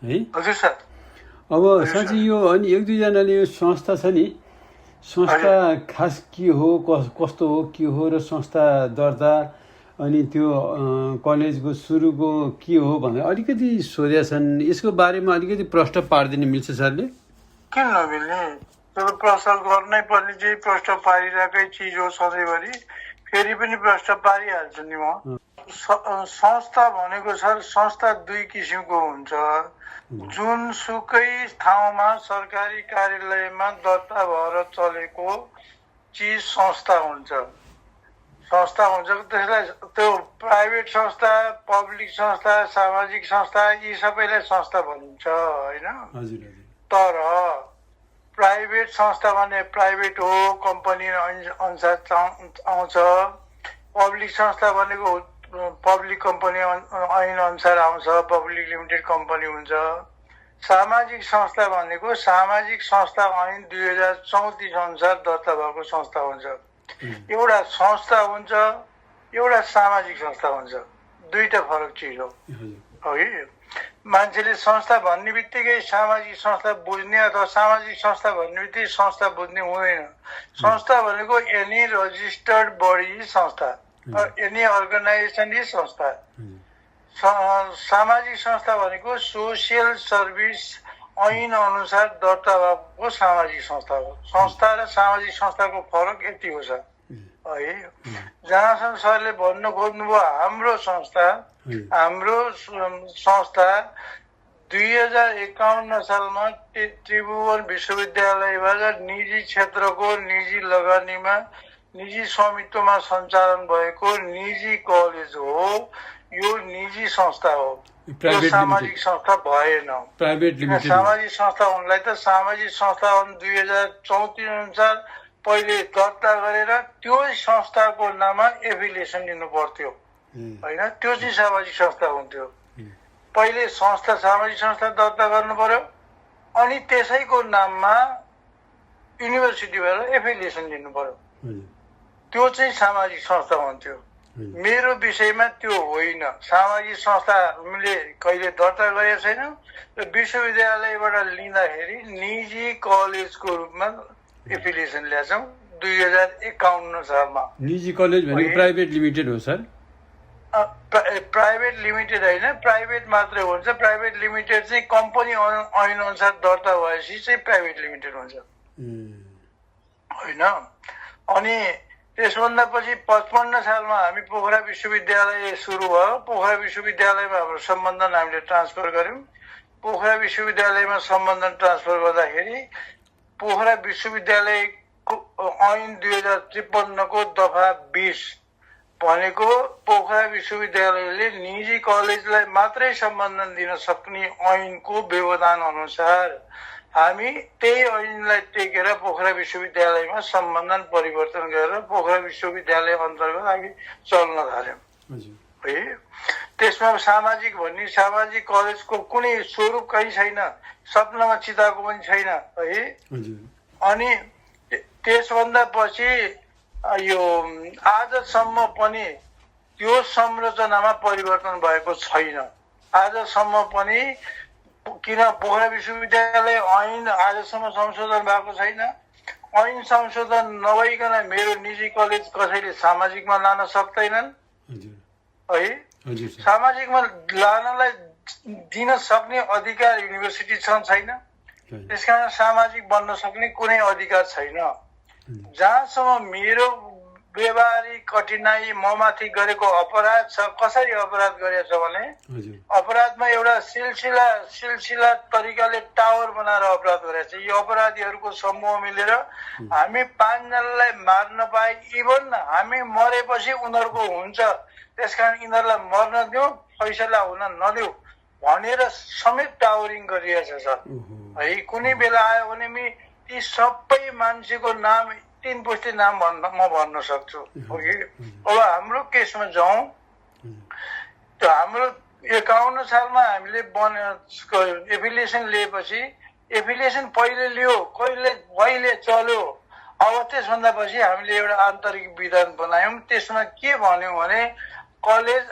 है। हजुर सर। अब साँच्चै यो अनि एक दुईजनाले यो संस्था छ नि, संस्था खास के हो, कस्तो हो, के हो र संस्था दर्ता अनि त्यो कलेजको सुरुको के हो भनेर अलिकति सोधेका छन्। यसको बारेमा अलिकति प्रश्न पारिदिन मिल्छ सरले? किन नमिल्ने, त्यो प्रश्न गर्नै पर्ने चाहिँ प्रश्न पारिरहेकै चिज हो सधैँभरि, फेरि पनि प्रश्न पारिहाल्छु नि म। संस्था भनेको सर, संस्था दुई किसिमको हुन्छ। जुनसुकै ठाउँमा सरकारी कार्यालयमा दर्ता भएर चलेको चिज संस्था हुन्छ। संस्था हुन्छ त्यसलाई त्यो प्राइभेट संस्था, पब्लिक संस्था, सामाजिक संस्था यी सबैलाई संस्था भनिन्छ होइन। तर प्राइभेट संस्था भने प्राइभेट हो, कम्पनी अनुसार आउँछ। पब्लिक संस्था भनेको पब्लिक कम्पनी ऐन अनुसार आउँछ, पब्लिक लिमिटेड कम्पनी हुन्छ। सामाजिक संस्था भनेको सामाजिक संस्था ऐन 2034 अनुसार दर्ता भएको संस्था हुन्छ। एउटा संस्था हुन्छ, एउटा सामाजिक संस्था हुन्छ, दुईटा फरक चिज हो है। मान्छेले संस्था भन्ने बित्तिकै सामाजिक संस्था बुझ्ने अथवा सामाजिक संस्था भन्ने बित्तिकै संस्था बुझ्ने हुँदैन। संस्था भनेको एनी रजिस्टर्ड बडी संस्था, एनी अर्गनाइजेसन इज संस्था। सामाजिक संस्था भनेको सोसियल सर्भिस ऐन अनुसार दर्ता भएको सामाजिक संस्था हो। संस्था र सामाजिक संस्थाको फरक यति हो सर है। जहाँसम्म सरले भन्नु खोज्नुभयो हाम्रो संस्था 2051 सालमा त्रिभुवन विश्वविद्यालयबाट निजी क्षेत्रको निजी लगानीमा निजी स्वामित्वमा सञ्चालन भएको निजी कलेज हो। यो निजी संस्था हो, यो सामाजिक संस्था भएन। सामाजिक संस्था हुनलाई त सामाजिक संस्था 2034 अनुसार पहिले दर्ता गरेर त्यो संस्थाको नाममा एफिलिएसन लिनु पर्थ्यो होइन, त्यो चाहिँ सामाजिक संस्था हुन्थ्यो। पहिले संस्था सामाजिक संस्था दर्ता गर्नु पर्यो, अनि त्यसैको नाममा युनिभर्सिटीबाट एफिलिएसन लिनु पर्यो, त्यो चाहिँ सामाजिक संस्था हुन्थ्यो। मेरो विषयमा त्यो होइन। सामाजिक संस्था हामीले कहिले दर्ता गरेको छैन र विश्वविद्यालयबाट लिँदाखेरि निजी कलेजको रूपमा एफिलिएसन ल्याछौँ 2051 सालमा। निजी कलेज भनेको प्राइभेट लिमिटेड हो सर? प्राइभेट लिमिटेड होइन, प्राइभेट मात्रै हुन्छ। प्राइभेट लिमिटेड चाहिँ कम्पनी ऐन अनुसार दर्ता भएपछि चाहिँ प्राइभेट लिमिटेड हुन्छ होइन। अनि त्यसभन्दा पछि 55 सालमा हामी पोखरा विश्वविद्यालय सुरु भयो। पोखरा विश्वविद्यालयमा हाम्रो सम्बन्धन हामीले ट्रान्सफर गर्यौँ। पोखरा विश्वविद्यालयमा सम्बन्धन ट्रान्सफर गर्दाखेरि पोखरा विश्वविद्यालयको ऐन 2053 को दफा 20 भनेको पोखरा विश्वविद्यालयले निजी कलेजलाई मात्रै सम्बन्धन दिन सक्ने ऐनको व्यवधान अनुसार हामी त्यही ऐनलाई टेकेर पोखरा विश्वविद्यालयमा सम्बन्धन परिवर्तन गरेर पोखरा विश्वविद्यालय अन्तर्गत हामी चल्न थाल्यौँ है। त्यसमा सामाजिक भन्ने सामाजिक कलेजको कुनै स्वरूप कहीँ छैन, सपनामा चिताएको पनि छैन है। अनि त्यसभन्दा पछि यो आजसम्म पनि त्यो संरचनामा परिवर्तन भएको छैन। आजसम्म पनि किन पोखरा विश्वविद्यालय ऐन आजसम्म संशोधन भएको छैन। ऐन संशोधन नभइकन मेरो निजी कलेज कसैले सामाजिकमा लान सक्दैनन् है। सामाजिकमा लानलाई दिन सक्ने अधिकार युनिभर्सिटीसँग छैन, त्यसकारण सामाजिक बन्न सक्ने कुनै अधिकार छैन। जहाँसम्म मेरो व्यवहारिक कठिनाई ममाथि गरेको अपराध छ, कसरी अपराध गरेछ भने अपराधमा एउटा सिलसिला तरिकाले टावर बनाएर अपराध गरेछ। यी अपराधीहरूको समूह मिलेर हामी 5 जनालाई मार्न पाए, इभन हामी मरेपछि उनीहरूको हुन्छ, त्यसकारण यिनीहरूलाई मर्न दिउँ, फैसला हुन नदिउँ भनेर समेत टावरिङ गरिरहेछ सर है। कुनै बेला आयो भने ती सबै मान्छेको नाम 3 पुस्ते नाम म भन्न सक्छु। अब हाम्रो केसमा जाउँ, त्यो हाम्रो 51 सालमा हामीले एफिलिएसन लिएपछि एफिलिएसन पहिले लियो, कहिले चल्यो। अब त्यसभन्दा पछि हामीले एउटा आन्तरिक विधान बनायौँ। त्यसमा के भन्यौँ भने कलेज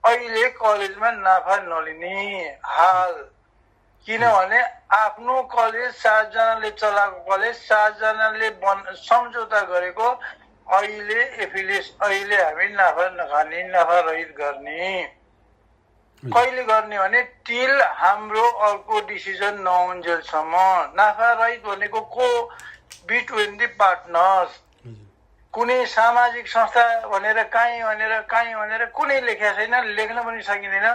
अहिले कलेजमा नाफा नलिने हाल किनभने आफ्नो कलेज 7 जनाले चलाएको कलेज 7 जनाले सम्झौता गरेको अहिले हामी नाफा नखाने नाफा रहित गर्ने कहिले गर्ने भने टिल हाम्रो अर्को डिसिजन नहुन्जेलसम्म नाफा रहित भनेको को बिट्विन दि पार्टनर्स कुनै सामाजिक संस्था भनेर कहीँ भनेर कुनै लेखेको छैन लेख्न पनि सकिँदैन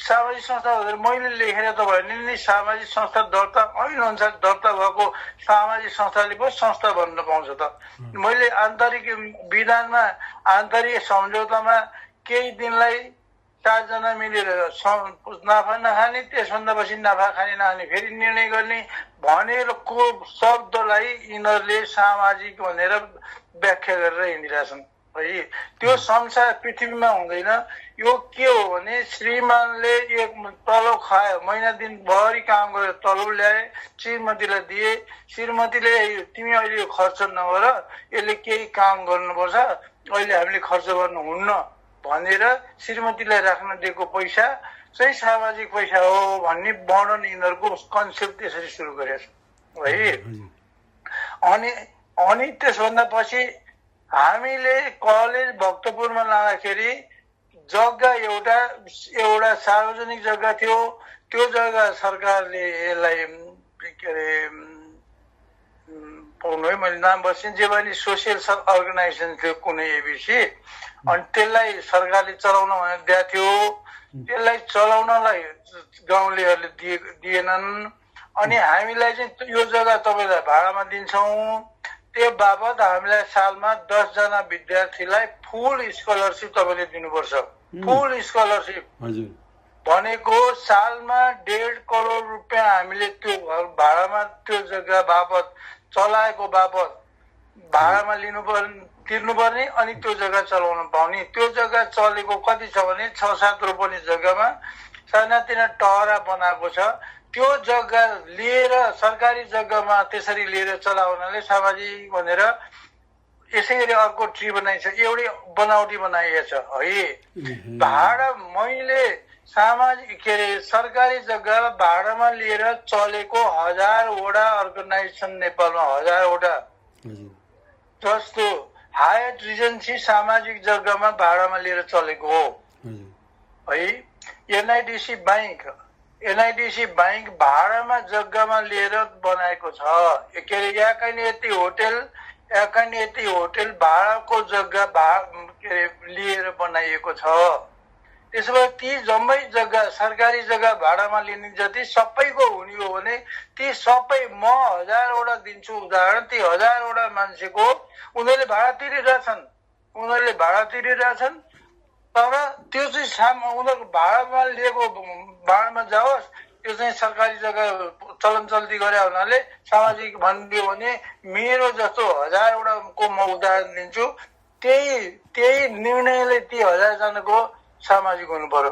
सामाजिक संस्था भनेर मैले लेखेर त भयो नि सामाजिक संस्था दर्ता ऐन अनुसार दर्ता भएको सामाजिक संस्थाले पो संस्था भन्न पाउँछ त मैले आन्तरिक विधानमा आन्तरिक सम्झौतामा केही दिनलाई 7 जना मिलेर नाफा नखाने त्यसभन्दा पछि नाफा खाने नखाने फेरि निर्णय गर्ने भनेरको शब्दलाई यिनीहरूले सामाजिक भनेर व्याख्या गरेर हिँडिरहेछन् है त्यो संसार पृथ्वीमा हुँदैन यो के हो भने श्रीमानले एक तलब खायो महिना दिनभरि काम गरेर तलब ल्याए श्रीमतीलाई दिए श्रीमतीले तिमी अहिले खर्च नगर यसले केही काम गर्नुपर्छ अहिले हामीले खर्च गर्नुहुन्न भनेर श्रीमतीलाई राख्न दिएको पैसा चाहिँ सामाजिक पैसा हो भन्ने वर्णन यिनीहरूको कन्सेप्ट त्यसरी सुरु गरेको है अनि त्यसभन्दा पछि हामीले कलेज भक्तपुरमा लाँदाखेरि जग्गा एउटा सार्वजनिक जग्गा थियो त्यो जग्गा सरकारले यसलाई के अरे पाउनु है मैले नाम बस्ने जे पनि सोसियल अर्गनाइजेसन थियो कुनै एबिसी अनि त्यसलाई सरकारले चलाउन भनेर दिएको थियो त्यसलाई चलाउनलाई गाउँलेहरूले दिएनन् अनि हामीलाई चाहिँ यो जग्गा तपाईँलाई भाडामा दिन्छौँ त्यो बापत हामीलाई सालमा 10 जना विद्यार्थीलाई फुल स्कलरसिप तपाईँले दिनुपर्छ फुल स्कलरसिप भनेको सालमा 1.5 करोड रुपियाँ हामीले त्यो घर भाडामा त्यो जग्गा बापत चलाएको बापत भाडामा तिर्नुपर्ने अनि त्यो जग्गा चलाउन पाउने त्यो जग्गा चलेको कति छ भने 6-7 रोपनी जग्गामा सानातिना टहरा बनाएको छ त्यो जग्गा लिएर सरकारी जग्गामा त्यसरी लिएर चलाउनाले सामाजिक भनेर यसै गरी अर्को ट्री बनाइन्छ एउटै बनावटी बनाइएको छ है भाडा मैले सामाजिक के अरे सरकारी जग्गा भाडामा लिएर चलेको 1000 वटा अर्गनाइजेसन नेपालमा 1000 वटा जस्तो हायत रिजेन्सी सामाजिक जग्गामा भाडामा लिएर चलेको हो है एनआइडिसी बैंक भाडामा जग्गामा लिएर बनाएको छ के अरे याकानी होटल भाडाको जग्गा के अरे लिएर बनाइएको छ त्यसो भए ती जम्मै जग्गा सरकारी जग्गा भाडामा लिने जति सबैको हुने हो भने ती सबै म 1000 वटा दिन्छु उदाहरण ती 1000 वटा मान्छेको उनीहरूले भाडा तिरिरहेछन् तर त्यो चाहिँ उनीहरूको भाडामा लिएको भाडामा जाओस् त्यो चाहिँ सरकारी जग्गा चलन चल्ती गरे हुनाले सामाजिक भनिदियो भने मेरो जस्तो 1000 वटाको म उदाहरण दिन्छु त्यही निर्णयले ती 1000 जनाको सामाजिक हुनु पर्यो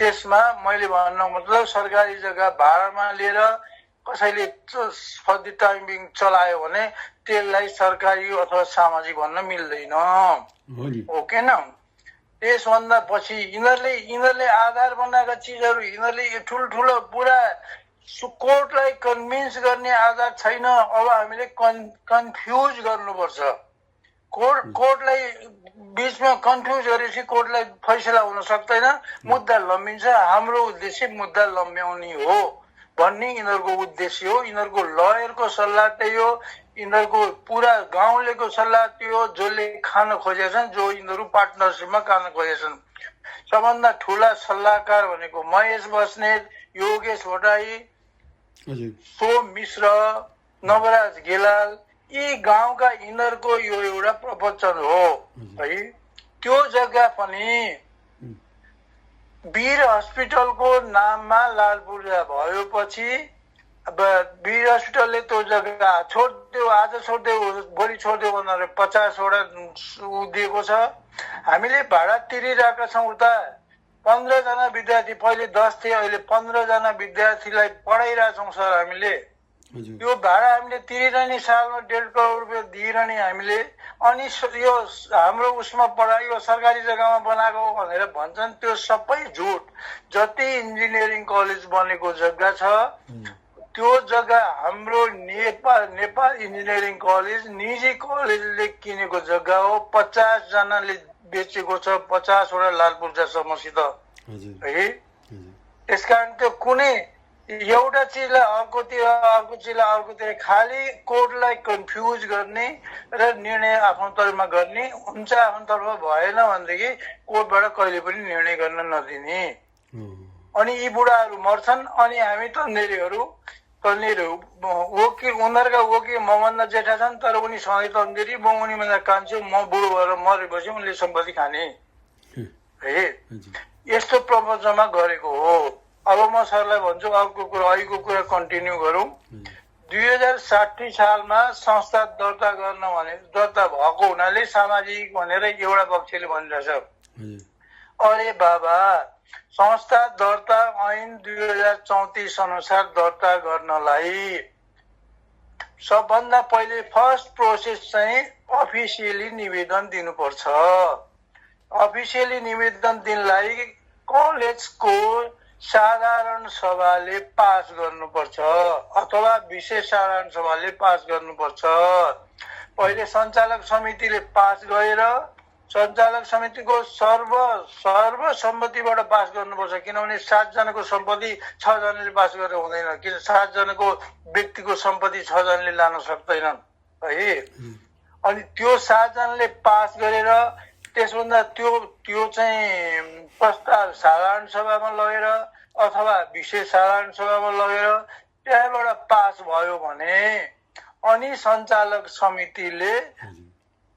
त्यसमा मैले भन्न मतलब सरकारी जग्गा भाडामा लिएर कसैले फर द टाइम बिङ चलायो भने त्यसलाई सरकारी अथवा सामाजिक भन्न मिल्दैन ओके न त्यसभन्दा पछि यिनीहरूले आधार बनाएका चिजहरू यिनीहरूले ठुल्ठुलो पुरा कोर्टलाई कन्भिन्स गर्ने आधार छैन अब हामीले कन्फ्युज गर्नुपर्छ कोर्टलाई बीचमा कन्फ्युज गरेपछि कोर्टलाई फैसला हुन सक्दैन मुद्दा लम्बिन्छ हाम्रो उद्देश्य मुद्दा लम्ब्याउने हो भन्ने यिनीहरूको उद्देश्य हो यिनीहरूको लयरको सल्लाह त्यही हो यिनीहरूको पुरा गाउँलेको सल्लाह त्यो हो जसले खान खोजेछन् जो यिनीहरू पार्टनरसिपमा खान खोजेछन् सबभन्दा ठुला सल्लाहकार भनेको महेश बस्नेत योगेश भट्टराई सोम मिश्र नवराज गेलाल यी गाउँका यिनीहरूको यो एउटा प्रवचन हो है त्यो जग्गा पनि वीर हस्पिटलको नाममा लाल पूर्जा भएपछि अब वीर हस्पिटलले त्यो जग्गा छोड्दियो आज छोड्दियो भोलि छोड्दियो भनेर 50 वटा दिएको छ हामीले भाडा तिरिरहेका छौँ उता 15 जना विद्यार्थी पहिले 10 थिए अहिले 15 जना विद्यार्थीलाई पढाइरहेछौँ सर हामीले यो भाडा हामीले तिरिरहने सालमा 1.5 करोड रुपियाँ दिइरहने हामीले अनि यो हाम्रो उसमा पढा यो सरकारी जग्गामा बनाएको भनेर भन्छन् त्यो सबै झुट। जति इन्जिनियरिङ कलेज बनेको जग्गा छ त्यो जग्गा हाम्रो नेपाल इन्जिनियरिङ कलेज निजी कलेजले किनेको जग्गा हो। 50 जनाले बेचेको छ 50 वटा लालपूर्जासम्मसित है। त्यसकारण त्यो कुनै एउटा चिजलाई अर्कोतिर खालि कोर्टलाई कन्फ्युज गर्ने र निर्णय आफ्नो तर्फमा गर्ने हुन्छ। आफ्नो तर्फमा भएन भनेदेखि कोर्टबाट कहिले पनि निर्णय गर्न नदिने। अनि यी बुढाहरू मर्छन् अनि हामी तन्नेरीहरू वकिल उनीहरूका वकिल मभन्दा जेठा छन् तर उनी सधैँ तन्नेरी म उनीभन्दा कान्छु। म बुढो भएर मरेपछि उनले सम्पत्ति खाने है। यस्तो प्रपञ्चमा गरेको हो। अब म सरलाई भन्छु अहिलेको कुरा कन्टिन्यू गरौँ। 2060 सालमा संस्था दर्ता भएको हुनाले सामाजिक भनेर एउटा पक्षले भनिरहेछ। अरे बाबा संस्था दर्ता ऐन 2034 अनुसार दर्ता गर्नलाई सबभन्दा पहिले फर्स्ट प्रोसेस चाहिँ अफिसियली निवेदन दिनुपर्छ। अफिसियली निवेदन दिनलाई कलेजको साधारण सभाले पास गर्नुपर्छ अथवा विशेष साधारण सभाले पास गर्नुपर्छ। पहिले सञ्चालक समितिले पास गरेर सञ्चालक समितिको सर्वसम्मतिबाट पास गर्नुपर्छ। किनभने 7 जनाको सम्पत्ति 6 जनाले पास गरेर हुँदैन। किन 7 जनाको व्यक्तिको सम्पत्ति 6 जनाले लान सक्दैनन् है। अनि त्यो 7 जनाले पास गरेर त्यसभन्दा त्यो चाहिँ प्रस्ताव साधारण सभामा लगेर अथवा विशेष साधारण सभामा लगेर त्यहाँबाट पास भयो भने अनि सञ्चालक समितिले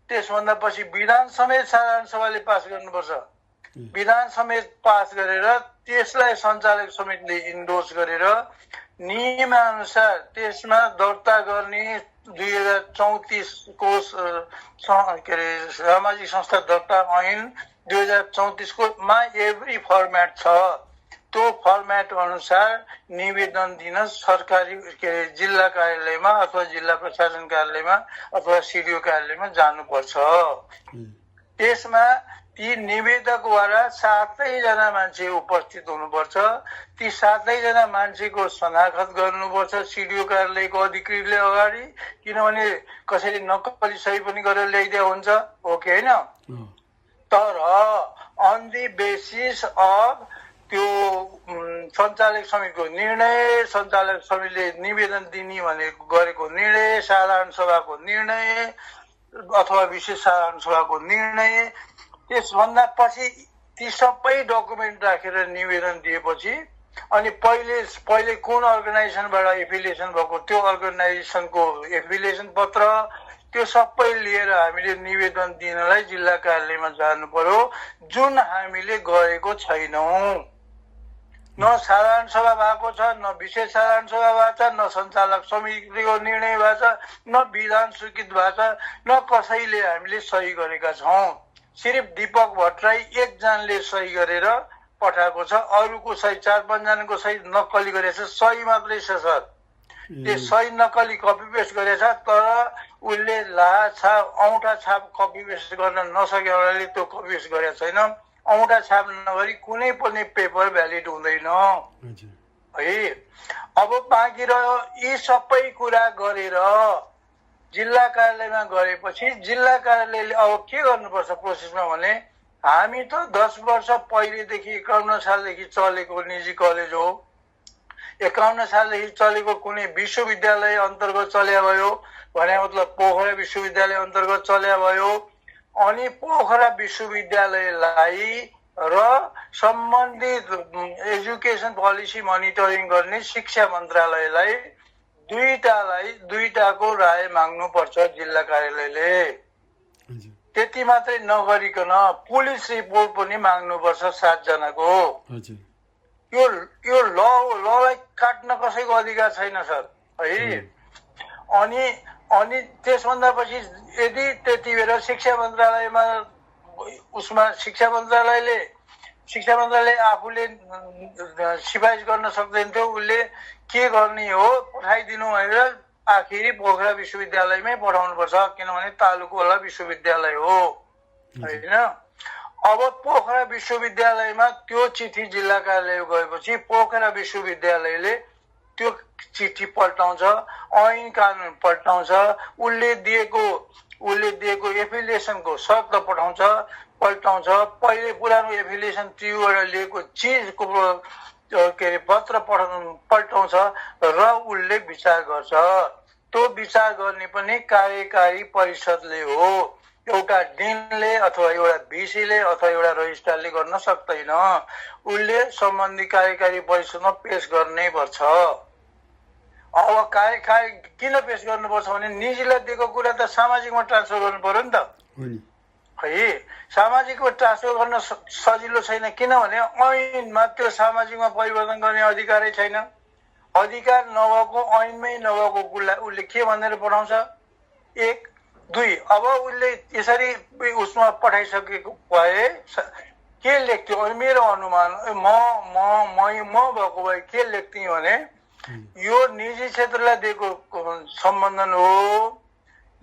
त्यसभन्दा पछि विधान समेत साधारण सभाले पास गर्नुपर्छ। विधान समेत पास गरेर त्यसलाई सञ्चालक समितिले इन्डोर्स गरेर नियमअनुसार त्यसमा दर्ता गर्ने 2034 को के अरे सामाजिक संस्था दर्ता ऐन 2034 को मा एभ्री फर्मेट छ। त्यो फर्मेट अनुसार निवेदन दिन सरकारी के अरे जिल्ला कार्यालयमा अथवा जिल्ला प्रशासन कार्यालयमा अथवा सिडिओ कार्यालयमा जानुपर्छ। त्यसमा ती निवेदकद्वारा 7 जना मान्छे उपस्थित हुनुपर्छ। ती 7 जना मान्छेको शनाखत गर्नुपर्छ सिडिओ कार्यालयको अधिकृतले अगाडि। किनभने कसैले नक्कली सही पनि गरेर ल्याइदिया हुन्छ ओके हैन। तर अन दि बेसिस अफ त्यो सञ्चालक समितिको निर्णय, सञ्चालक समितिले निवेदन दिने भनेको गरेको निर्णय, साधारण सभाको निर्णय अथवा विशेष साधारण सभाको निर्णय, त्यसभन्दा पछि ती सबै डकुमेन्ट राखेर निवेदन दिएपछि अनि पहिले कुन अर्गनाइजेसनबाट एफिलिएसन भएको त्यो अर्गनाइजेसनको एफिलिएसन पत्र त्यो सबै लिएर हामीले निवेदन दिनलाई जिल्ला कार्यालयमा जानु पर्यो, जुन हामीले गरेको छैनौं। न साधारण सभा भएको छ, न विशेष साधारण सभा भएको छ, न सञ्चालक समितिको निर्णय भएको छ, न विधान स्वीकृत भएको छ, न कसैले हामीले सही गरेका छौं। सिर्फ दीपक भट्टराई एकजनाले सही गरेर पठाएको छ। अरूको सही 4-5 जनाको सही नक्कली गरेछ। सही मात्रै छ सर। त्यो सही नक्कली कपी पेस्ट गरेछ। तर उसले छाप औँठा छाप कपी पेस्ट गर्न नसके हुनाले त्यो कपी पेस्ट गरेको छैन। औँठा छाप नगरी कुनै पनि पेपर भ्यालिड हुँदैन है। अब बाँकी रह्यो यी सबै कुरा गरेर जिल्ला कार्यालयमा गरेपछि जिल्ला कार्यालयले अब के गर्नुपर्छ प्रोसेसमा भने हामी त 10 वर्ष पहिलेदेखि 51 सालदेखि चलेको निजी कलेज हो। 51 सालदेखि चलेको कुनै विश्वविद्यालय अन्तर्गत चल्या भयो भने मतलब पोखरा विश्वविद्यालय अन्तर्गत चल्या भयो। अनि पोखरा विश्वविद्यालयलाई र सम्बन्धित एजुकेसन पोलिसी मोनिटरिङ गर्ने शिक्षा मन्त्रालयलाई दुईटाको राय माग्नु पर्छ जिल्ला कार्यालयले। त्यति मात्रै नगरिकन पुलिस रिपोर्ट पनि माग्नुपर्छ 7 जनाको। यो ललाई काट्न कसैको अधिकार छैन सर है। अनि त्यसभन्दा पछि यदि त्यति बेला शिक्षा मन्त्रालयले शिक्षा मन्त्रालय आफूले सिफारिस गर्न सक्दैन थियो, उसले के गर्ने हो पठाइदिनु भनेर आखिरी पोखरा विश्वविद्यालयमै पठाउनुपर्छ, किनभने तालुकोवाला विश्वविद्यालय हो होइन। अब पोखरा विश्वविद्यालयमा त्यो चिठी जिल्ला कार्यालय गएपछि पोखरा विश्वविद्यालयले त्यो चिठी पल्टाउँछ, ऐन कानुन पल्टाउँछ, उसले दिएको एफिलिएसनको शर्त पल्टाउँछ, पहिले पुरानो एफिलिएसन टियुबाट लिएको चिजको के अरे पत्र पल्टाउँछ र उसले विचार गर्छ। त्यो विचार गर्ने पनि कार्यकारी परिषदले हो, एउटा डिनले अथवा एउटा भिसीले अथवा एउटा रजिस्ट्रारले गर्न सक्दैन, उसले सम्बन्धी कार्यकारी परिषदमा पेश गर्नै पर्छ। अब कार्यकारी किन पेश गर्नुपर्छ भने निजीलाई दिएको कुरा त सामाजिकमा ट्रान्सफर गर्नु पर्यो नि त है। सामाजिकमा ट्रान्सफर गर्न सजिलो छैन, किनभने ऐनमा त्यो सामाजिकमा परिवर्तन गर्ने अधिकारै छैन। अधिकार नभएको ऐनमै नभएको कुरा उसले के भनेर पठाउँछ? 1 2 अब उसले यसरी उसमा पठाइसकेको भए के लेख्थ्यो? मेरो अनुमान म भएको भए के लेख्थेँ भने यो निजी क्षेत्रलाई दिएको सम्बन्धन हो,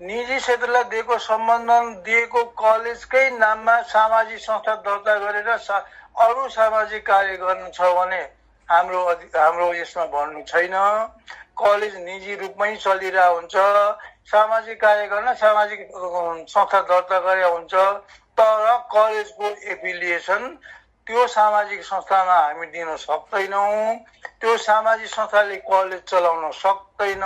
निजी क्षेत्रलाई दिएको सम्बन्धन दिएको कलेजकै नाममा सामाजिक संस्था दर्ता गरेर अरू सामाजिक कार्य गर्नु छ भने हाम्रो यसमा भन्नु छैन। कलेज निजी रूपमै चलिरहेको हुन्छ, सामाजिक कार्य गर्न सामाजिक संस्था दर्ता गरे हुन्छ, तर कलेजको एफिलिएसन त्यो सामाजिक संस्थामा हामी दिन सक्दैनौँ। त्यो सामाजिक संस्थाले कलेज चलाउन सक्दैन,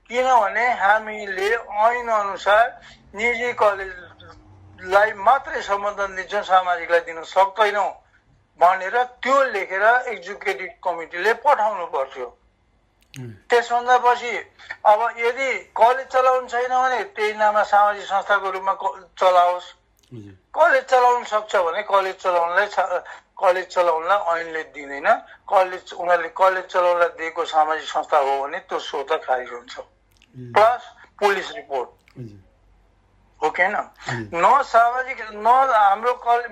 किनभने हामीले ऐन अनुसार निजी कलेजलाई मात्रै सम्बन्धन दिन्छौँ, सामाजिकलाई दिन सक्दैनौँ भनेर त्यो लेखेर एक्जिक्युटिभ कमिटीले पठाउनु पर्थ्यो। त्यसभन्दा पछि अब यदि कलेज चलाउनु छैन भने त्यही नाममा सामाजिक संस्थाको रूपमा चलाओस्। कलेज चलाउन सक्छ भने कलेज चलाउनलाई ऐनले दिँदैन। उनीहरूले कलेज चलाउनलाई दिएको सामाजिक संस्था हो भने त्यो स्वत खारिज हुन्छ, प्लस पुलिस रिपोर्ट हो कि होइन।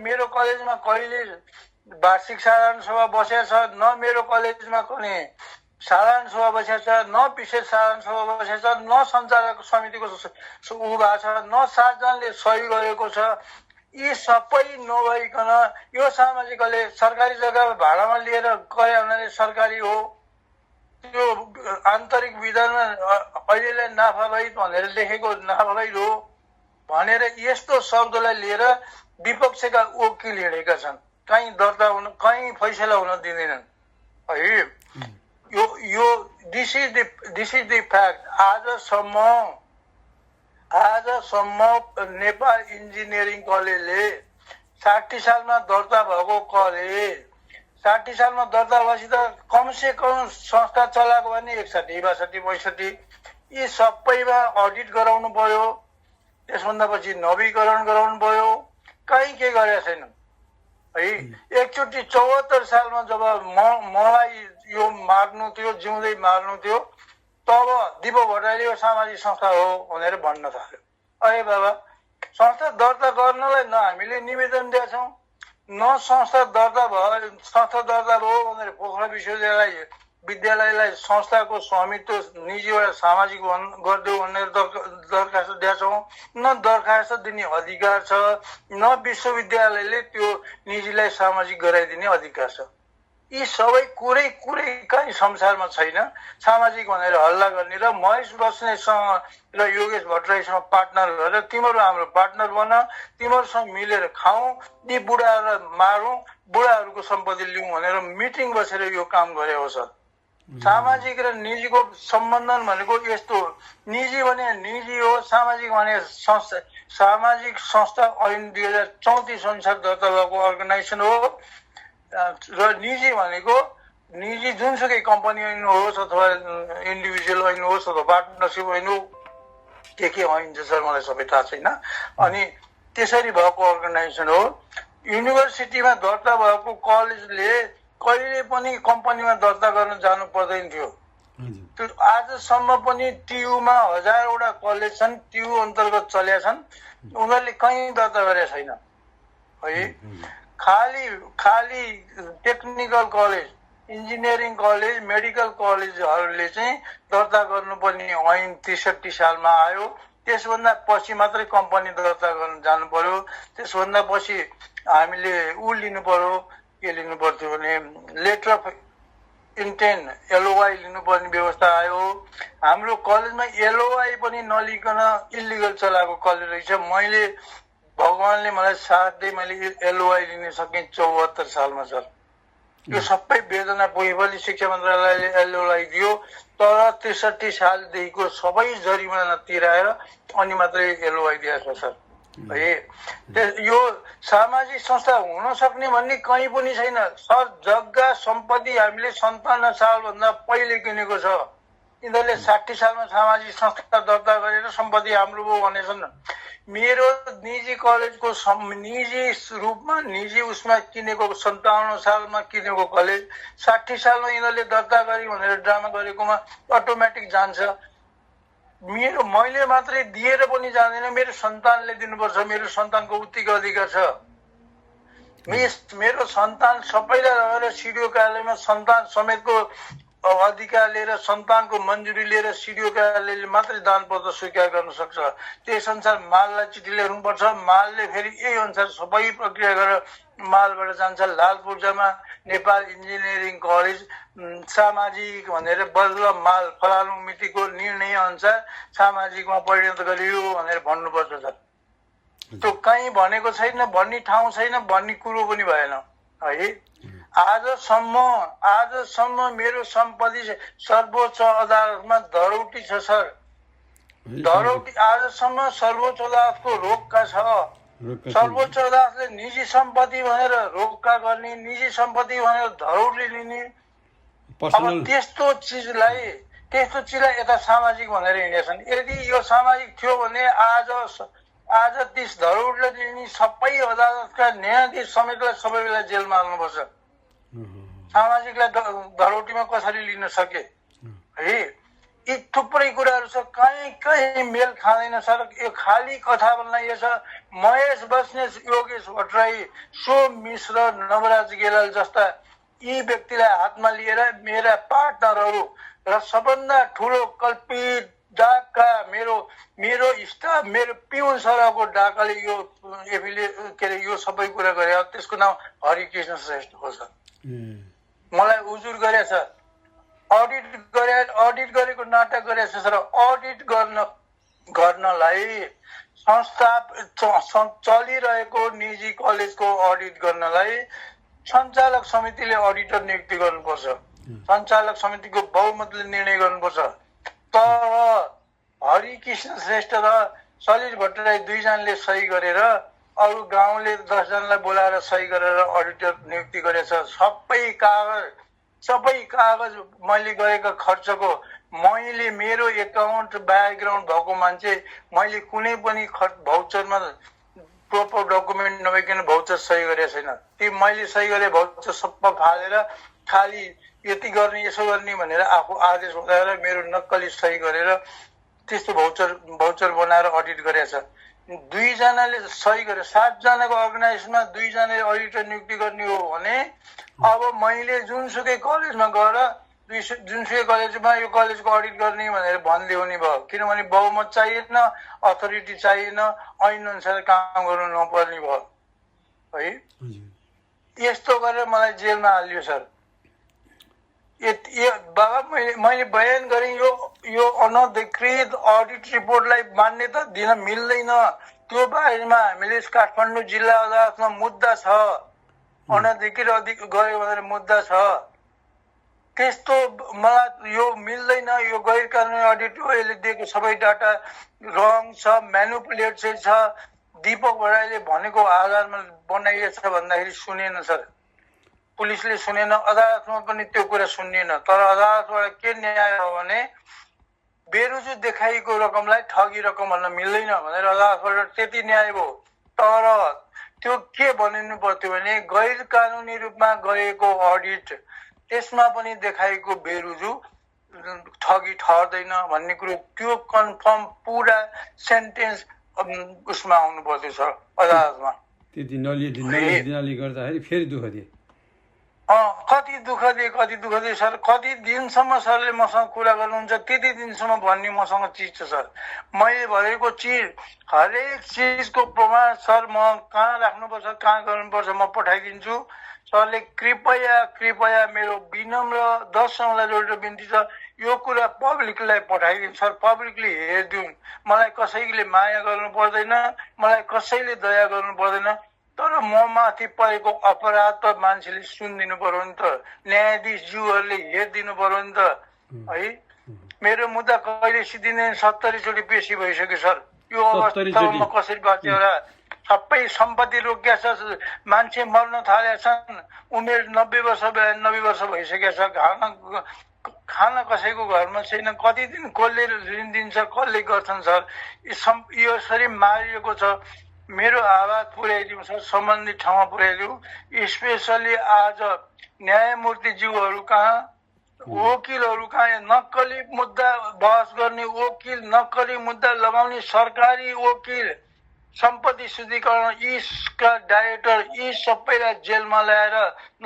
मेरो कलेजमा कहिले वार्षिक साधारण सभा बसेको छ, न मेरो कलेजमा कुनै साधारण सभा बसेको छ, न विशेष साधारण सभा बसेको छ, न सञ्चालक समितिको ऊ भएको छ, न 7 जनाले सही गरेको छ। यी सबै नभइकन यो सामाजिकले सरकारी जग्गा भाडामा लिएर गए हुनाले सरकारी हो, त्यो आन्तरिक विधानमा अहिलेलाई नाफारहित भनेर लेखेको नाफारहित हो भनेर यस्तो शब्दलाई लिएर विपक्षका वकिल हिँडेका छन्। कहीँ फैसला हुन दिँदैनन् है। This is the fact. आजसम्म नेपाल इन्जिनियरिङ कलेजले 60 सालमा दर्ता भएको कलेज 60 सालमा दर्ता भएपछि त कमसे कम संस्था चलाएको भने 61, 62, 65 यी सबैमा अडिट गराउनु पर्यो, त्यसभन्दा पछि नवीकरण गराउनु पर्यो, कहीँ के गरेका छैन है। एकचोटि 74 सालमा जब मलाई यो मार्नु थियो, जिउँदै मार्नु थियो, तब दिपक भट्टराईले यो सामाजिक संस्था हो भनेर भन्न थाल्यो। अरे बाबा, संस्था दर्ता गर्नलाई न हामीले निवेदन दिएछौँ, न संस्था दर्ता भयो भनेर पोखरा विश्वविद्यालयलाई संस्थाको स्वामित्व निजीबाट सामाजिक गरिदेऊ भनेर दरखास्त दिएछौँ, न दरखास्त दिने अधिकार छ, न विश्वविद्यालयले त्यो निजीलाई सामाजिक गराइदिने अधिकार छ। यी सबै कुरै कहीँ संसारमा छैन। सामाजिक भनेर हल्ला गर्ने र महेश बस्नेतसँग र योगेश भट्टराईसँग पार्टनर गरेर तिमीहरू हाम्रो पार्टनर बन, तिमीहरूसँग मिलेर खाउँ, यी बुढाहरूलाई मारौँ, बुढाहरूको सम्पत्ति लिउँ भनेर मिटिङ बसेर यो काम गरेको छ। सामाजिक र निजीको सम्बन्धन भनेको यस्तो हो। निजी भने निजी हो, सामाजिक भने संस्था। सामाजिक संस्था ऐन 2034 अनुसार दर्ता भएको अर्गनाइजेसन हो र निजी भनेको निजी जुनसुकै कम्पनी ऐन होस् अथवा इन्डिभिजुअल ऐन होस् अथवा पार्टनरसिप ऐन हो, के ऐन छ सर मलाई सबै थाहा छैन। अनि त्यसरी भएको अर्गनाइजेसन हो। युनिभर्सिटीमा दर्ता भएको कलेजले कहिले पनि कम्पनीमा दर्ता गर्न जानु पर्दैन थियो। आजसम्म पनि टियुमा 1000वटा कलेज छन्, टियु अन्तर्गत चलेका छन्, उनीहरूले कहीँ दर्ता गरेका छैन है। खाली technical college, engineering college, medical कलेजहरूले चाहिँ दर्ता गर्नुपर्ने ऐन 63 सालमा आयो। त्यसभन्दा पछि मात्रै कम्पनी दर्ता गर्न जानु पर्यो। त्यसभन्दा पछि हामीले लिनु पर्यो, के लिनु पर्थ्यो भने लेटर अफ इन्टेन्ट LOI लिनुपर्ने व्यवस्था आयो। हाम्रो कलेजमा LOI पनि नलिकन इलिगल चलाएको कलेज रहेछ। मैले भगवानले मलाई साथ दिए, मैले LOI लिन सकेँ 74 सालमा सर। यो सबै वेदना पुगेपछि शिक्षा मन्त्रालयले LOI दियो, तर 63 सालदेखिको सबै जरिमाना तिराएर अनि मात्रै LOI दिएको छ सर। है यो सामाजिक संस्था हुन सक्ने भन्ने कहीँ पनि छैन सर। जग्गा सम्पत्ति हामीले 57 सालभन्दा पहिले किनेको छ। यिनीहरूले 60 सालमा सामाजिक संस्था दर्ता गरेर सम्पत्ति हाम्रो हो भनेछन्। मेरो निजी कलेजको निजी रूपमा निजी उसमा किनेको 57 सालमा किनेको कलेज 60 सालमा यिनीहरूले दर्ता गरे भनेर ड्रामा गरेकोमा अटोमेटिक जान्छ। मैले मात्रै दिएर पनि जाँदैन, मेरो सन्तानले दिनुपर्छ। मेरो सन्तानको उत्तिको अधिकार छ। मेरो सन्तान सबैलाई लगेर सिडिओ कार्यालयमा सन्तान समेतको अधिकार लिएर, सन्तानको मन्जुरी लिएर सिडिओ कार्यालयले मात्रै दानपत्र स्वीकार गर्न सक्छ। त्यस अनुसार माललाई चिठी लेख्नुपर्छ। मालले फेरि यही अनुसार सबै प्रक्रिया गरेर मालबाट जान्छ लालपूर्जामा नेपाल इन्जिनियरिङ कलेज सामाजिक भनेर बदल माल फलानु मितिको निर्णय अनुसार सामाजिकमा परिणत गरियो भनेर भन्नुपर्छ सर। त्यो कहीँ भनेको छैन, भन्ने ठाउँ छैन, भन्ने कुरो पनि भएन है। आजसम्म मेरो सम्पत्ति सर्वोच्च अदालतमा धरौटी छ सर। धरौटी आजसम्म सर्वोच्च अदालतको रोक्का छ। सर्वोच्च अदालतले निजी सम्पत्ति भनेर रोक्का गर्ने, निजी सम्पत्ति भनेर धरौटी लिने, अब त्यस्तो चिजलाई यता सामाजिक भनेर हिँडेछन्। यदि यो सामाजिक थियो भने आज 30 धरौटीले दिने सबै अदालतका न्यायाधीश समेतलाई सबै बेला जेलमा हाल्नुपर्छ। सामाजिकलाई धरौटीमा कसरी लिन सके है। यी थुप्रै कुराहरू छ, कहीँ मेल खाँदैन सर। यो खाली कथा बनाइएको छ। महेश बस्नेत, योगेश भट्टराई, सोम मिश्र, नवराज गेलाल जस्ता यी व्यक्तिलाई हातमा लिएर मेरा पार्टनरहरू र सबभन्दा ठुलो कल्पित डाका मेरो स्टाफ, मेरो पिउन सरको डाकाले यो यो सबै कुरा गरे। त्यसको नाम हरिकृष्ण श्रेष्ठ हो सर। मलाई उजुर गरेछ, अडिट गरेको नाटक गरेछ सर। अडिट गर्नलाई संस्था चलिरहेको निजी कलेजको अडिट गर्नलाई सञ्चालक समितिले अडिटर नियुक्ति गर्नुपर्छ। सञ्चालक समितिको बहुमतले निर्णय गर्नुपर्छ। तर हरिकृष्ण श्रेष्ठ र सलिल भट्टराई दुईजनाले सही गरेर अरू गाउँले 10 जनालाई बोलाएर सही गरेर अडिटर नियुक्ति गरेछ। सबै कागज मैले गरेको खर्चको मैले मेरो एकाउन्ट ब्याकग्राउन्ड भएको मान्छे मैले कुनै पनि भाउचरमा प्रोपर डकुमेन्ट नभइकन भाउचर सही गरेको छैन। ती मैले सही गरे भाउचर सबै फालेर खालि यति गर्ने यसो गर्ने भनेर आफू आदेश बनाएर मेरो नक्कली सही गरेर त्यस्तो भाउचर बनाएर अडिट गरेछ। 2 जनाले सही गरे। 7 जनाको अर्गनाइजेसनमा 2 जनाले अडिटर नियुक्ति गर्ने हो भने अब मैले जुनसुकै कलेजमा गएर जुनसुकै कलेजमा यो कलेजको अडिट गर्ने भनेर भन्दै हुने भयो। किनभने बहुमत चाहिएन, अथोरिटी चाहिएन, ऐन अनुसार काम गर्नु नपर्ने भयो है। यस्तो गरेर मलाई जेलमा हालियो सर। बाबा मैले बयान गरेँ, यो अनधिकृत अडिट रिपोर्टलाई मान्यता दिन मिल्दैन। त्यो बारेमा हामीले काठमाडौँ जिल्ला अदालतमा मुद्दा छ। अनधिकृत गयो भनेर मुद्दा छ। त्यस्तो मलाई यो मिल्दैन। यो गैर कानुनी अडिट हो। यसले दिएको सबै डाटा रङ छ, म्यानुपुलेट चाहिँ छ। दीपक भट्टराईले भनेको आधारमा बनाइएछ भन्दाखेरि सुनेन सर। पुलिसले सुनेन, अदालतमा पनि त्यो कुरा सुनिएन। तर अदालतबाट के न्याय हो भने बेरुजु देखाइएको रकमलाई ठगी रकम भन्न मिल्दैन भनेर अदालतबाट त्यति न्याय भयो। तर त्यो के बनिनु पर्थ्यो भने गैर कानुनी रूपमा गरेको अडिट त्यसमा पनि देखाइएको बेरुजु ठगी ठहर्दैन भन्ने कुरो त्यो कन्फर्म पुरा सेन्टेन्स उसमा आउनु पर्थ्यो सर अदालतमा। त्यति नलिदिनाले गर्दाखेरि फेरि दुःख दिए। कति दुःख दिए सर। कति दिनसम्म सरले मसँग कुरा गर्नुहुन्छ त्यति दिनसम्म भन्ने मसँग चिज छ सर। मैले भनेको चिज हरेक चिजको प्रमाण सर म कहाँ राख्नुपर्छ कहाँ गर्नुपर्छ म पठाइदिन्छु। सरले कृपया मेरो विनम्र 10 औँला जोडेर बिन्ती छ यो कुरा पब्लिकलाई पठाइदिनु सर। पब्लिकले हेरिदिउन्। मलाई कसैले माया गर्नु पर्दैन, मलाई कसैले दया गर्नु पर्दैन, तर म माथि परेको अपराध त मान्छेले सुनिदिनु पर्यो नि त, न्यायाधीशज्यूहरूले हेरिदिनु पर्यो नि त है। मेरो मुद्दा कहिले सिद्धिँदैन, 70 चोटि पेशी भइसक्यो सर। यो अवस्थामा कसरी बाँच्यो र? सबै सम्पत्ति रोकिया छ, मान्छे मर्न थालेका छन्, उमेर 90 वर्ष 92 वर्ष भइसकेको छ, खाना कसैको घरमा छैन, कति दिन कसले ऋण दिन्छ, कसले गर्छन् सर। यो यसरी मारिएको छ। मेरो आवाज पुर्याइदिउँ सर, सम्बन्धित ठाउँमा पुर्याइदिउँ। स्पेसली आज न्यायमूर्तिज्यूहरू कहाँ, वकिलहरू कहाँ, नक्कली मुद्दा बहस गर्ने वकिल, नक्कली मुद्दा लगाउने सरकारी वकिल, सम्पत्ति शुद्धिकरण इसका डाइरेक्टर, यी सबैलाई जेलमा ल्याएर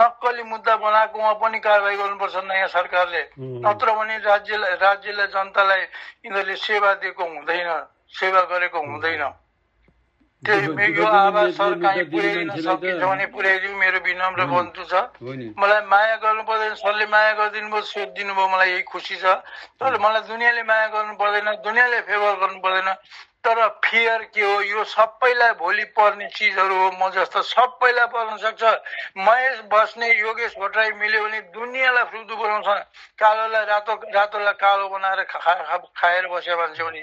नक्कली मुद्दा बनाएकोमा पनि कारवाही गर्नुपर्छ नयाँ सरकारले। नत्र भने राज्यलाई जनतालाई यिनीहरूले सेवा दिएको हुँदैन, सेवा गरेको हुँदैन। यो आवाज सर कहीँ पुर्याइदिन सकिन्छ भने पुर्याइदिउँ। मेरो विनम्र बन्धु छ। मलाई माया गर्नु पर्दैन, सरले माया गरिदिनु भयो, सोधिदिनु भयो, मलाई यही खुसी छ। तर मलाई दुनियाँले माया गर्नु पर्दैन, दुनियाँले फेभर गर्नु पर्दैन। तर फियर के हो, यो सबैलाई भोलि पर्ने चिजहरू हो। म जस्तो सबैलाई पर्न सक्छ। महेश बस्ने, योगेश भट्टराई मिल्यो भने दुनियाँलाई फ्रुदु बनाउँछ। कालोलाई रातोलाई कालो बनाएर खाएर बस्यो मान्छे भने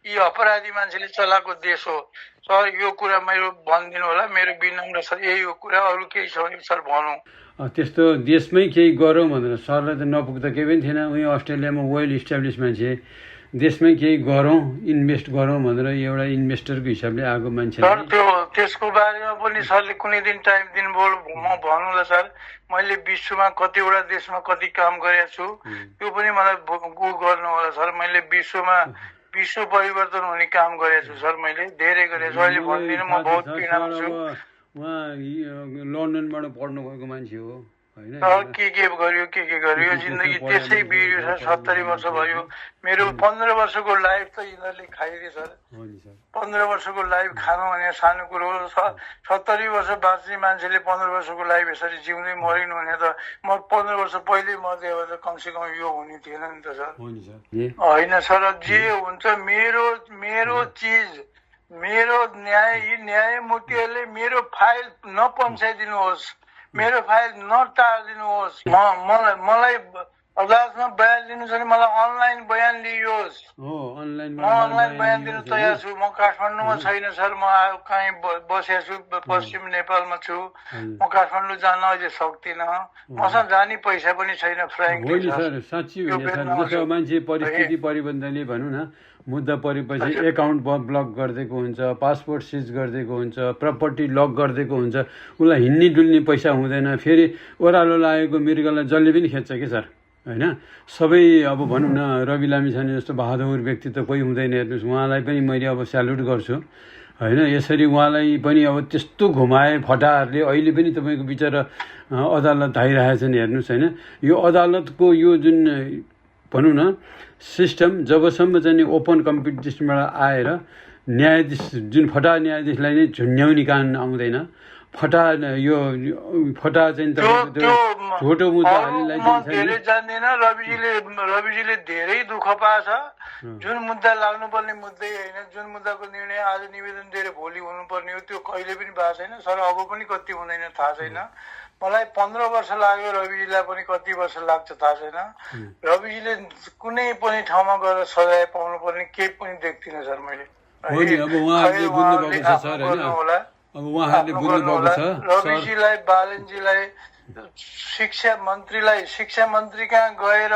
यी अपराधी मान्छेले चलाएको देश हो सर। यो कुरा मेरो भनिदिनु होला, मेरो विनम्र सर यही हो कुरा। अरू केही छ भने सर भनौँ। त्यस्तो देशमै केही गरौँ भनेर सरलाई त नपुग्दा केही पनि थिएन। उहीँ अस्ट्रेलियामा वेल इस्टाब्लिस मान्छे, देशमै केही गरौँ, इन्भेस्ट गरौँ भनेर एउटा इन्भेस्टरको हिसाबले आएको मान्छे सर। त्यसको बारेमा पनि सरले कुनै दिन टाइम दिनुभयो म भन्नुला सर। मैले विश्वमा कतिवटा देशमा कति काम गरेको छु त्यो पनि मलाई गर्नु होला सर। मैले विश्व परिवर्तन हुने काम गरेको छु सर। मैले धेरै गरेको छु। अहिले भन्दिनँ, म बहुत पीडामा छु। उहाँ लन्डनबाट पढ्नु गएको मान्छे हो होइन। के गर्यो जिन्दगी त्यसै बिग्रियो सर। 70 वर्ष भयो। मेरो 15 वर्षको लाइफ त यिनीहरूले खाइदिए सर। 15 वर्षको लाइफ खानु भने सानो कुरो हो। 70 वर्ष बाँच्ने मान्छेले 15 वर्षको लाइफ यसरी जिउँदै मरिनु भने त म 15 वर्ष पहिल्यै मर्दै हो त कमसेकम यो हुने थिएन नि त सर। होइन सर, जे हुन्छ मेरो चिज, मेरो न्यायमूर्तिहरूले मेरो फाइल नपन्साइदिनुहोस्, मेरो फाइल नटारिदिनुहोस्। मलाई अदालतमा बयान दिनु छ भने मलाई अनलाइन बयान लियोस्। म अनलाइन बयान दिन तयार छु। म काठमाडौँमा छैन सर, म कहीँ बसेको छु, पश्चिम नेपालमा छु। म काठमाडौँ जान अहिले सक्दिनँ। मसँग जाने पैसा पनि छैन फ्र्याङ्कली सर। साँच्ची मान्छे परिस्थिति परिबन्धनले भनौँ न, मुद्दा परेपछि एकाउन्ट ब्लक गरिदिएको हुन्छ, पासपोर्ट सिज गरिदिएको हुन्छ, प्रपर्टी लक गरिदिएको हुन्छ। उसलाई हिँड्ने डुल्ने पैसा हुँदैन। फेरि ओह्रालो लागेको मृगलाई जसले पनि खेद्छ कि सर होइन। सबै अब भनौँ न, रवि लामिछाने जस्तो बहादुर व्यक्ति त कोही हुँदैन। हेर्नुहोस्, उहाँलाई पनि मैले अब स्यालुट गर्छु होइन। यसरी उहाँलाई पनि अब त्यस्तो घुमाए फटाहरूले अहिले पनि तपाईँको बिचरा अदालत धाइरहेछन्। हेर्नुहोस् होइन, यो अदालतको यो जुन भनौँ न सिस्टम जबसम्म चाहिँ ओपन कम्पिटिसनबाट आएर न्यायाधीश जुन फटा न्यायाधीशलाई नै झुन्ड्याउने कान आउँदैन। फटा चाहिँ छोटो मुद्दा धेरै जान्दिनँ। रविजीले धेरै दुःख पाएछ। जुन मुद्दा लाग्नुपर्ने मुद्दै होइन, जुन मुद्दाको निर्णय आज निवेदन दिएर भोलि हुनुपर्ने हो त्यो कहिले पनि भएको छैन सर। अब पनि कति हुँदैन थाहा छैन। मलाई 15 वर्ष लाग्यो, रविजीलाई पनि कति वर्ष लाग्छ थाहा छैन। रविजीले कुनै पनि ठाउँमा गएर सजाय पाउनु पर्ने केही पनि देख्दिनँ सर मैले। रविजीलाई, बालनजीलाई, शिक्षा मन्त्री कहाँ गएर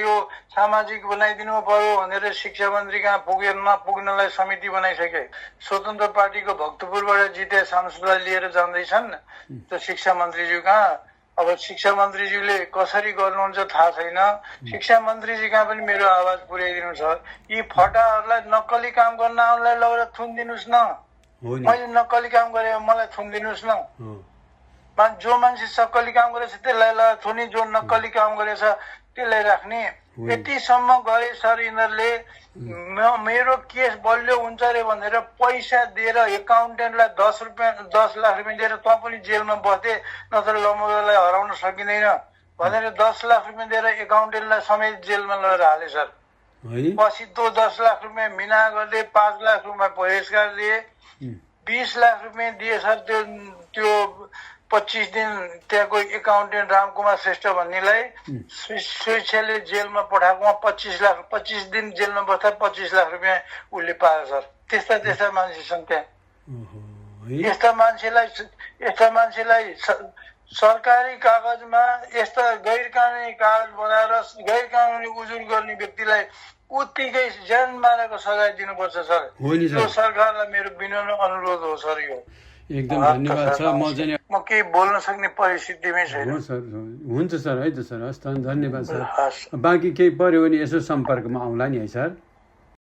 यो सामाजिक बनाइदिनु पर्यो भनेर शिक्षा मन्त्री कहाँ पुग्नलाई समिति बनाइसके। स्वतन्त्र पार्टीको भक्तपुरबाट जिते सांसदलाई लिएर जाँदैछन् त शिक्षा मन्त्रीज्यू कहाँ। अब शिक्षा मन्त्रीज्यूले कसरी गर्नुहुन्छ थाहा छैन। शिक्षा मन्त्रीजी कहाँ पनि मेरो आवाज पुर्याइदिनु छ। यी फटाहरूलाई नक्कली काम गर्न आउनलाई लगेर थुनिदिनुहोस् न। हो नि मैले नक्कली काम गरेँ मलाई थुनिदिनुहोस् न। अँ, जो मान्छे सक्कली काम गरेछ त्यसलाई थुनी, जो नक्कली काम गरेछ त्यसलाई राख्ने। यतिसम्म गरे सर यिनीहरूले। मेरो केस बलियो हुन्छ अरे भनेर पैसा दिएर एकाउन्टेन्टलाई 10 लाख रुपियाँ दिएर तँ पनि जेलमा बस्थे, नत्र लम्बोलाई हराउन सकिँदैन भनेर 10 लाख रुपियाँ दिएर एकाउन्टेन्टलाई समेत जेलमा लगेर हाले सर। है पछि त्यो 10 लाख रुपियाँ मिना गरिदिए, 5 लाख रुपियाँ बहिष्कार दिए, 20 लाख रुपियाँ दिए सर। त्यो 25 दिन त्यहाँको एकाउन्टेन्ट रामकुमार श्रेष्ठ भन्नेलाई स्वेच्छाले जेलमा पठाएकोमा 25 दिन जेलमा बस्दा 25 लाख रुपियाँ उसले पायो सर। त्यस्ता मान्छे छन् त्यहाँ। यस्ता मान्छेलाई सरकारी कागजमा यस्ता गैर कानुनी कागज बनाएर गैर कानुनी उजुर गर्ने व्यक्तिलाई उत्तिकै ज्यान मारेको सजाय दिनुपर्छ सर। यो सरकारलाई मेरो विनम्र अनुरोध हो सर। यो एकदम धन्यवाद छ। म केही बोल्न सक्ने परिस्थितिमै छैन। हुन्छ सर, है त सर, हस् त, धन्यवाद सर। बाँकी केही पर्यो भने यसो सम्पर्कमा आउँला नि है सर।